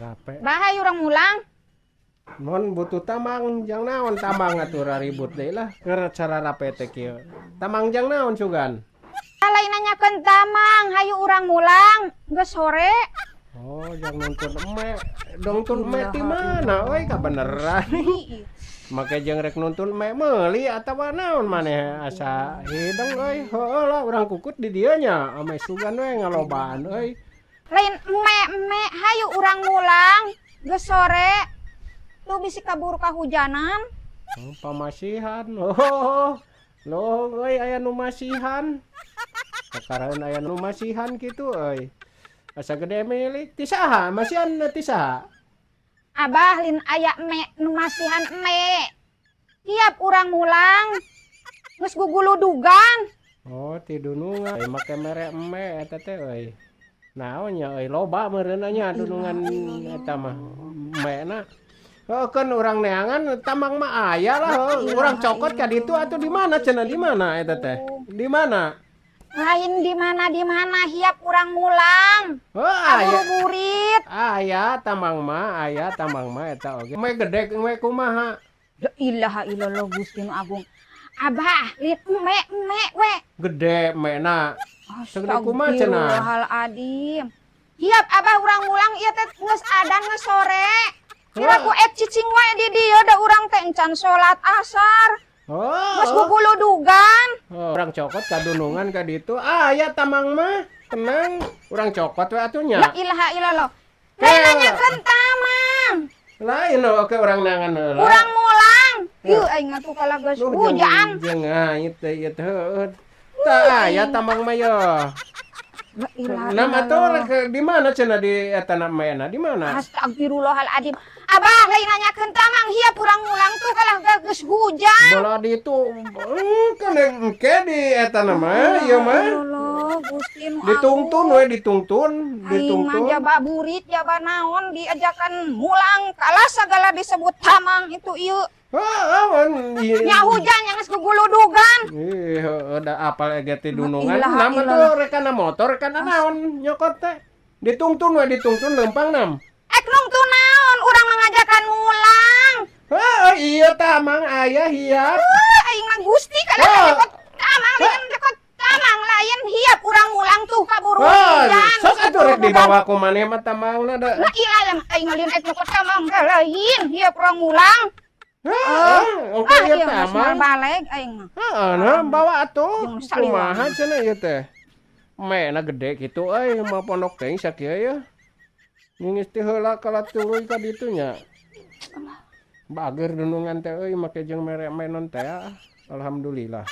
Rape. Bah, hayu urang mulang. Mon butuh tamang jang naon tamang atuh raribut deui lah keur cara rape teh kieu. Tamang jang naon sugan? Lain nanyakeun tamang, hayu urang mulang. Geus sore. Oh, jang nuntun eme. Dongtun eme ti mana euy, kabeneran. Make jeung rek nuntun eme meuli atawa naon maneh asa hideng euy. Heueuh lah urang kukut di dieu nya, ame sugan we ngalobaan euy. Lain eme eme, hayu urang mulang. Geus sore. Tuh bisi kaburu kahujanan. Oh, pamasihan. Oh, loh euy aya nu masihan. Kakaraeun aya nu masihan kitu euy. Asa gede milik ti saha? Masihan ti saha? Abah, lin aya eme nu masihan eme. Hiap urang mulang. Geus guguludugan. Oh, ti dunungan. Euy make mere eme eta teh euy. Naon nya euy, loba meureun nya dunungan eta mah eme na. Heuh, keun urang neangan tamang mah aya lah heuh. Urang cokot ka ditu atuh, di mana cenah, di mana eta teh? Di mana? Lain di mana di mana, hiap urang mulang. Heuh, aya. Ngabuburit. Aya tamang mah, aya tamang mah eta oge. Eme gede eme kumaha? La ilaha illallah, Gusti nu agung. Abah, lihat eme eme we. Gede emena. Segede kumaha cenah? Astagfirullahaladzim. Hiap Abah urang mulang, ieu teh geus adan, geus sore. Kira ku ek cicing wae di dieu, da urang teh encan salat asar. Oh. Geus guguludugan. Oh, urang cokot ka dunungan ka ditu. Aya tamang mah. Tenang, urang cokot we atuh nya. La ilaha illallah. Lain nanyakeun tamang. Lain, oke urang neangan heula. Urang mulang. Yeuh, aing atuh kalah geus Duh, hujan. Jeung ngait teh ieu teh heueuh. Tah aya tamang mah ye. La ilaha Nam atuh illallah. Rek di mana cenah di eta na emena di mana? Astagfirullahaladzim. Abah, lain nanyakeun tamang, hiap urang mulang tuh kalah geus hujan. Bola di itu kan engke di eta na mah ieu mah. Allah, Gusti nu Ditungtun agung. We ditungtun, Aing mah ditungtun. Jaba burit jaba naon diajakan mulang kalah segala disebut tamang itu ieu. Heeh, mun ieu. Nya hujan yang geus guguludugan. Ih, heueuh da apal ege ti dunungan. Ilaha Nam illallah. atuh rekana motor rekana naon nyokot teh. Ditungtun we, ditungtun leumpang nam. Ek nungtun naon, urang mengajakan mulang. Heeh, iya tamang aya, hiap. Heuh, aing mah Gusti kalah Oh. nyokot tamang, lain nyokot tamang lain, hiap urang mulang tuh kaburu Oh, hujan. sok atuh rek dibawa ku maneh mah tamangna da. La ilaha, aing mah lain ek nyokot tamang lain, hiap urang mulang. Heeh, oke Ah, ieu ieu geus tamang. moal baleg aing mah. Heeh, nah bawa atuh. Jeung saliwang. Kumaha cenah ieu teh? Mena gede kitu euy, mah pondok teh sakieu ya. Ningis teh heula kalah tuluy ka ditu nya. Bager dunungan teh euy, make jeung mere menon teh ah. Alhamdulillah.